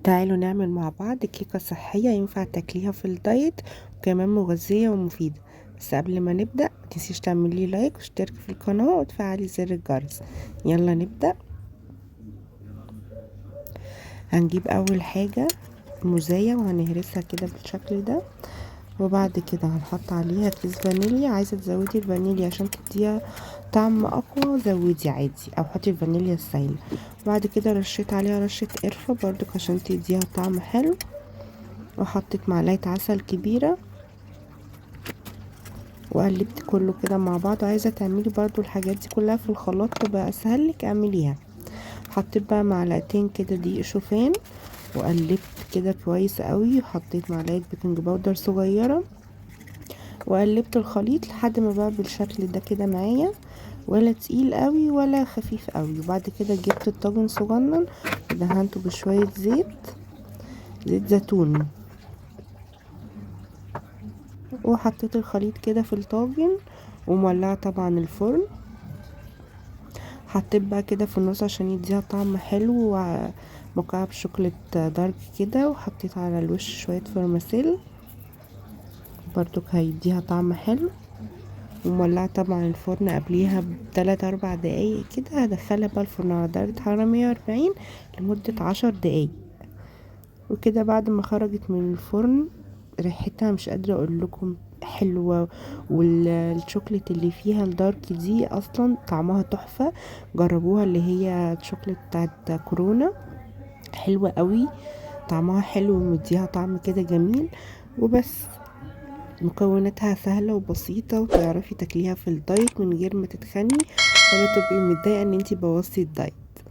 تعالوا نعمل مع بعض كيكة صحية ينفع تاكليها في ال diet وكمان مغذية ومفيدة. بس قبل ما نبدأ متنسيش تعملي like واشتركي في القناة وتفعلي زر الجرس. يلا نبدأ. هنجيب اول حاجة موزاية وهنهرسها كده بالشكل ده، وبعد كده هنحط عليها كيس فانيليا. عايزة تزودي الفانيليا عشان تديها طعم اقوى زودي عادي، او حطي الفانيليا السايلة. بعد كده رشيت عليها رشة قرفة برضو عشان تديها طعم حلو، وحطيت معلقة عسل كبيرة وقلبت كله كده مع بعض. عايزة تعملي برضو الحاجات دي كلها في الخلاط تبقى اسهل لك اعمليها. حطيت بقى معلقتين كده دقيق شوفان وقلبت كده كويس قوي، وحطيت معلقة baking powder صغيرة وقلبت الخليط لحد ما بقى بالشكل ده كده معايا، ولا تقيل قوي ولا خفيف قوي. وبعد كده جبت الطاجن صغنن ودهنته بشوية زيت زيتون، وحطيت الخليط كده في الطاجن ومولعه طبعا الفرن. حطيت بقى كده في النص عشان يديها طعم حلو ومكعب شوكولاتة dark كده، وحطيت على الوش شوية فرماسيل برضو هيديها طعم حلو. ومولعه طبعا الفرن قبليها بتلات اربع دقايق كده. هدخلها بقى الفرن على درجة حرارة 140 لمدة 10 دقايق وكده. بعد ما خرجت من الفرن ريحتها مش قادرة اقول لكم حلوة، والشوكولاتة اللي فيها ال dark دي اصلا طعمها تحفة. جربوها، اللي هي الشوكولاتة بتاعت كورونا حلوة قوي، طعمها حلو ومديها طعم كده جميل. وبس مكوناتها سهلة وبسيطة، وتعرفي تاكليها في ال diet من غير ما تتخني ولا تبقي متضايقة ان انتي بوظتي ال diet.